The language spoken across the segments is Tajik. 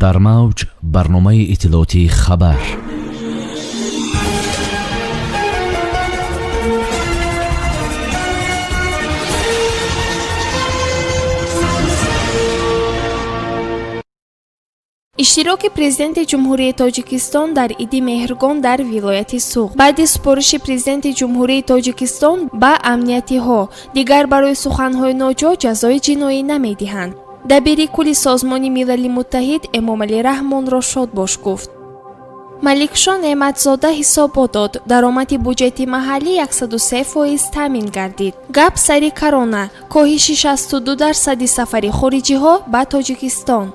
Дар мавҷ барномаи иттилоотии «Хабар». Иштироки Президенти Ҷумҳурии Тоҷикистон дар Иди Меҳргон дар вилояти Суғд. Баъди супориши Президенти Ҷумҳурии Тоҷикистон ба амниятиҳо, дигар барои суханҳои ноҷо ҷазои ҷиноӣ намедиҳанд. Дабири кулли Созмони Милали Муттаҳид Эмомалӣ Раҳмонро шодбош гуфт. Маликшо Неъматзода ҳисобот дод: даромади буҷети маҳаллӣ 103% таъмин гардид. Гап сари корона: коҳиши 62 дарсади сафари хориҷиҳо ба Тоҷикистон.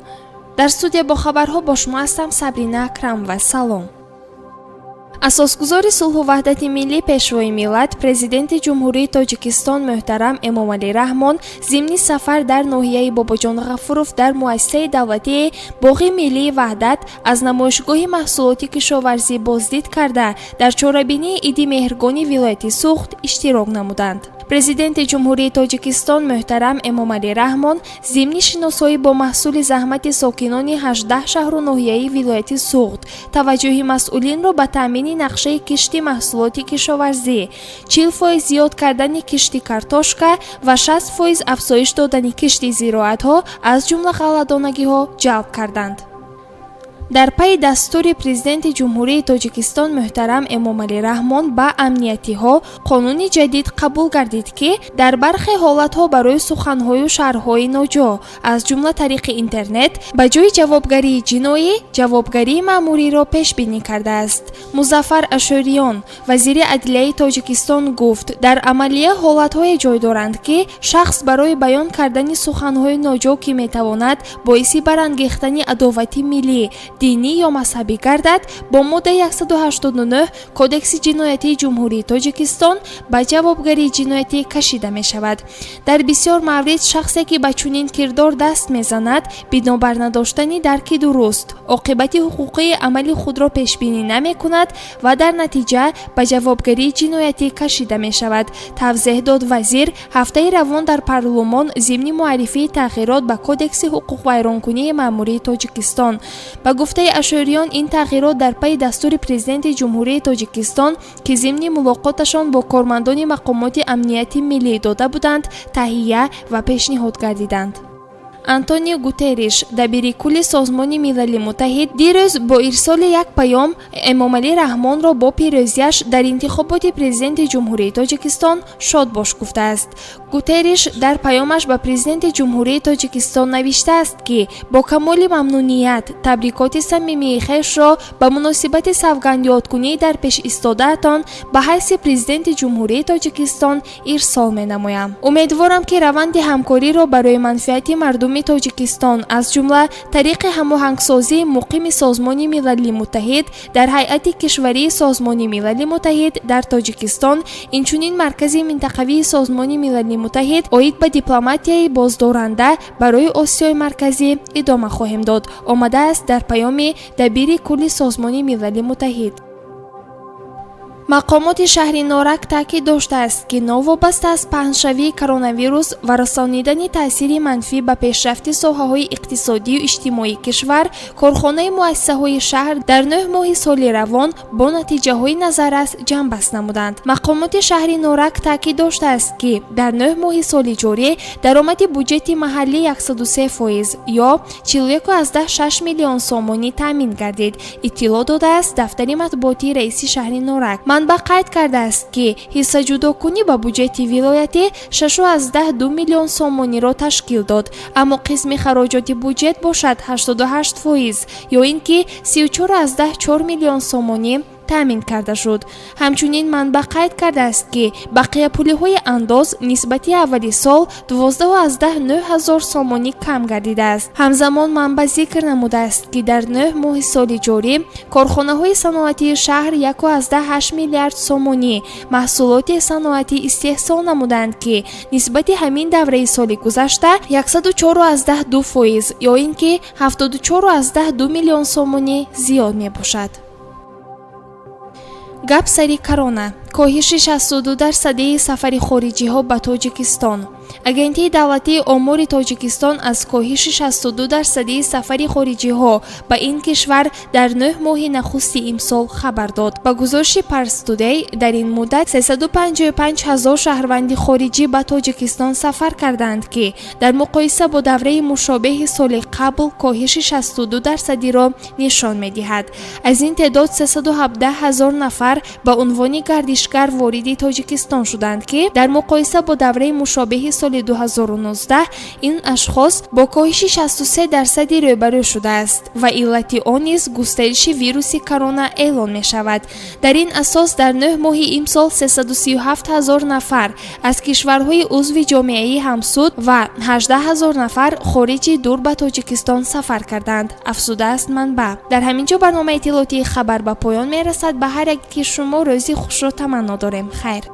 Дар студия бо хабарҳо бо шумо ҳастам Сабрина Акрамова. Салом. Асосгузори сулҳу ваҳдати миллӣ, Пешвои миллат, Президенти Ҷумҳурии Тоҷикистон муҳтарам Эмомалӣ Раҳмон зимни сафар дар ноҳияи Бобоҷон Ғафуров дар муассисаи давлатии Боғи миллии Ваҳдат аз намоишгоҳи маҳсулоти кишоварзӣ боздид карда, дар чорабинии Иди Меҳргони вилояти Суғд иштирок намуданд. Президенти Ҷумҳурии Тоҷикистон муҳтарам Эмомалӣ Раҳмон зимни шиносоӣ бо маҳсули заҳмати сокинони 18 шаҳру ноҳияи вилояти Суғд таваҷҷӯҳи масъулинро ба таъмини нақшаи кишти маҳсулоти кишоварзӣ, 40% зиёд кардани кишти картошка ва 60% афзоиш додани кишти зироатҳо, аз ҷумла ғалладонагиҳо ҷалб карданд. Дар пайи дастури Президенти Ҷумҳурии Тоҷикистон муҳтарам Эмомалӣ Раҳмон ба амниятиҳо қонуни ҷадид қабул гардид, ки дар бархе ҳолатҳо барои суханҳою шарҳҳои ноҷо, аз ҷумла тариқи интернет, ба ҷои ҷавобгарии ҷиноӣ ҷавобгарии маъмуриро пешбинӣ кардааст. Музаффар Ашӯриён, вазири адлияи Тоҷикистон, гуфт, дар амалия ҳолатҳое ҷой доранд, ки шахс барои баён кардани суханҳои ноҷо, ки метавонад боиси барангехтани адовати миллӣ, динӣ ё мазҳабӣ гардад, бо моддаи 189 Кодекси ҷиноятии Ҷумҳурии Тоҷикистон ба ҷавобгарии ҷиноятӣ кашида мешавад. Дар бисёр маврид шахсе, ки ба чунин кирдор даст мезанад, бинобар надоштани дарки дуруст оқибати ҳуқуқии амали худро пешбинӣ намекунад ва дар натиҷа ба ҷавобгарии ҷиноятӣ кашида мешавад, тавзеҳ дод вазир ҳафтаи равон дар парлумон зимни муаррифии тағйирот ба Кодекси ҳуқуқвайронкунии маъмурии Тоҷикистон. Ба гуфтаи Ашӯриён, ин тағйирот дар пайи дастури Президенти Ҷумҳурии Тоҷикистон, ки зимни мулоқоташон бо кормандони мақомоти амнияти миллӣ дода буданд, таҳия ва пешниҳод гардиданд. Антонио Гутерриш, дабири кулли Созмони Милали Муттаҳид, дирӯз бо ирсоли як паём Эмомалӣ Раҳмонро бо пирӯзиаш дар интихоботи президенти Ҷумҳурии Тоҷикистон шодбош гуфтааст. Гутерриш дар паёмаш ба Президенти Ҷумҳурии Тоҷикистон навиштааст, ки бо камоли мамнуният табрикоти самимии хешро ба муносибати савгандёдкунӣ дар пеш истодаатон ба ҳайси Президенти Ҷумҳурии Тоҷикистон ирсол менамоям. Умедворам, ки раванди ҳамкориро барои манфиати мардуми Тоҷикистон, аз ҷумла тариқи ҳамоҳангсозии муқими Созмони Милали Муттаҳид дар ҳайати кишварии Созмони Милали Муттаҳид дар Тоҷикистон, инчунин Маркази минтақавии Созмони Милали Муттаҳид оид ба дипломатияи боздоранда барои Осиёи Марказӣ идома хоҳем дод, омадааст дар паёми дабири кулли Созмони Милали Муттаҳид. Мақомоти шаҳри Норак таъкид доштааст, ки новобаста аз паҳншавии коронавирус ва расонидани таъсири манфӣ ба пешрафти соҳаҳои иқтисодию иҷтимоии кишвар, корхонаи муассисаҳои шаҳр дар 9 моҳи соли равон бо натиҷаҳои назаррас ҷамъбаст намуданд. Мақомоти шаҳри Норак таъкид доштааст, ки дар 9 моҳи соли ҷорӣ даромади буҷети маҳаллӣ 103% ё 41,6 миллион сомонӣ таъмин гардид, иттилоъ додааст дафтари матбуотии раиси шаҳри Норак. Манбаъ қайд кардааст, ки ҳиссаҷудокунӣ ба буҷети вилоятӣ 6,2 миллион сомониро ташкил дод, аммо қисми хароҷоти буҷет бошад 88% ё ин ки 34,4 миллион сомонӣ таъмин карда шуд. Ҳамчунин манбаъ қайд кардааст, ки бақияпулиҳои андоз нисбати аввали сол 12,9 ҳазор сомонӣ кам гардидааст. Ҳамзамон манбаъ зикр намудааст, ки дар 9 моҳи соли ҷорӣ корхонаҳои саноатии шаҳр 1,8 миллиард сомонӣ маҳсулоти саноатӣ истеҳсол намуданд, ки нисбати ҳамин давраи соли гузашта 104,2% ё ин ки 74,2 миллион сомонӣ зиёд мебошад. Гап сари корона: коҳиши 62 дарсадии сафари хориҷиҳо ба Тоҷикистон. Агентии давлатии омори Тоҷикистон аз коҳиши 62 дарсадии сафари хориҷиҳо ба ин кишвар дар 9 моҳи нахусти имсол хабар дод. Ба гузориши Парс Тудей, дар ин муддат 355 ҳазор шаҳрванди хориҷӣ ба Тоҷикистон сафар карданд, ки дар муқоиса бо давраи мушобеҳи соли қабл коҳиши 62 дарсадиро нишон медиҳад. Аз ин теъдод 317 ҳазор нафар ба унвони гардишгар вориди Тоҷикистон шуданд, ки дар муқоиса бо давраи мушобеҳи соли 2019 ин ашхос бо коҳиши 63 дарсадӣ рӯбарӯ шудааст ва иллати он низ густариши вируси корона эълон мешавад. Дар ин асос дар 9 моҳи имсол 337 ҳазор нафар аз кишварҳои узви ҷомеаи ҳамсуд ва 18 ҳазор нафар хориҷи дур ба Тоҷикистон сафар карданд, афзудааст манбаъ. Дар ҳамин ҷо барномаи иттилоотии хабар ба поён мерасад. Ба ҳар яке шумо рӯзи хушро таманно дорем. Хайр.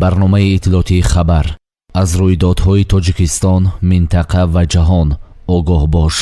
Барномаи иттилоотии хабар. Аз рӯйдодҳои Тоҷикистон, минтақа ва ҷаҳон огоҳ бош.